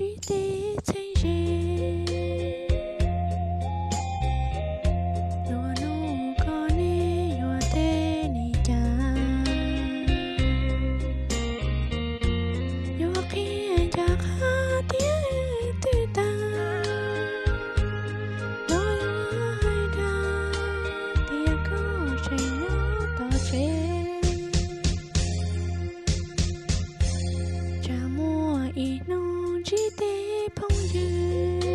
ntsib teb txheeb ze. Luag nug koj nej yuav teb li cas, yuav qhia cas qab tias wb twb tag, los yuav hais dag tias koj tseem nyob tom tsev. Tsam muaj ib hnub ntsib teb phooj ywg,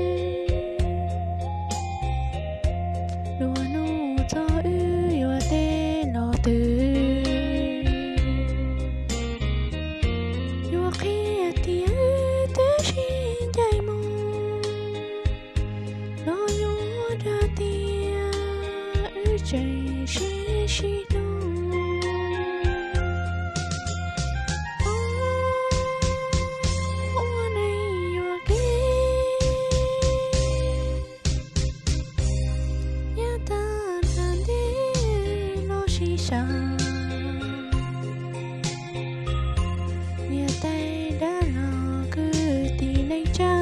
luag nug txog wb yuav teb los twg, yuav qhia tias wb twb sib ncaim mus, los yuav dag tias wb tseem sib sib hlub. Ua neej yuam kev, yav tag nrho ntev los sib sau, niam tais dab laug kwv tij neej tsa,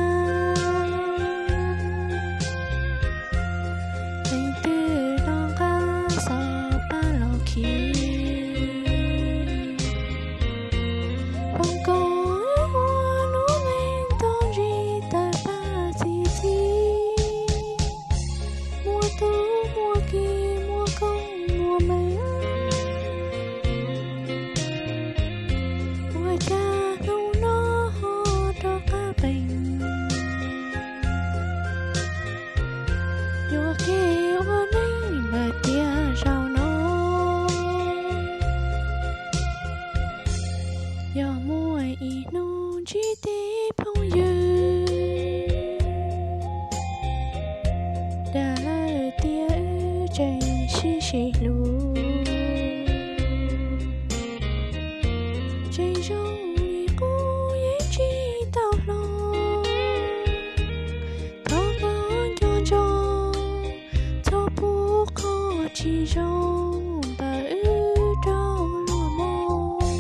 leej twg los nqa xov pab los khi. Foom koob ua lub neej tau ntsib tawg paj txi txiv, muaj tub muaj ki muaj koob muaj meej, ua cas hnub no ho rov qab peem, yuam kev ua neej lawm tiag zaum no. Yog muaj ib hnub ntsib teb phooj ywg, dag lawm tias wb tseem sib sib hlub, tseem zoo li qub yeej tsis tau hlob. Thov koj nco ntsoov, txhob pub qhov tsis zoo ntawm wb rau luag mus.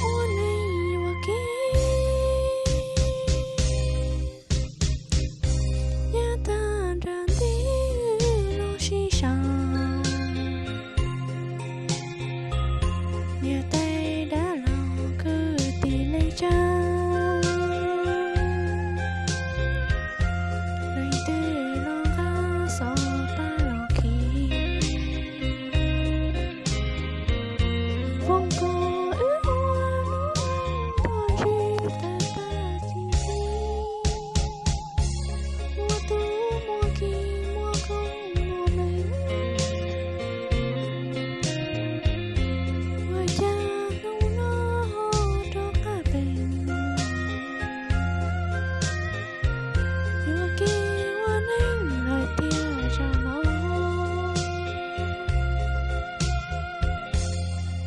Ua neej yuam kev, yav tag nrho ntev los sib sau, niam tais dab laug kwv tij neej tsa, leej twg los nqa xov pab los khi. Foom koob wb ua lub neej tau ntsib tawg paj txi txiv, muaj tub muaj ki muaj koob muaj meej, ua cas hnub no ho rov qab peem, yuam kev ua neej lawm tiag zaum no.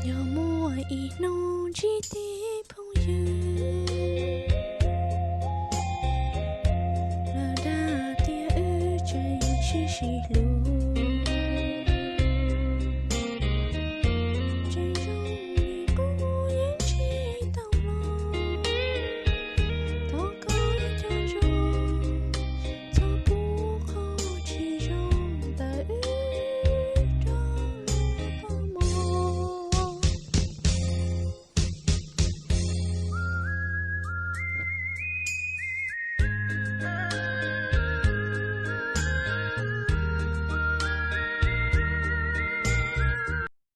Yog muaj ib hnub ntsib teb phooj ywg, lawv dag tias wb tseem sib sib hlub.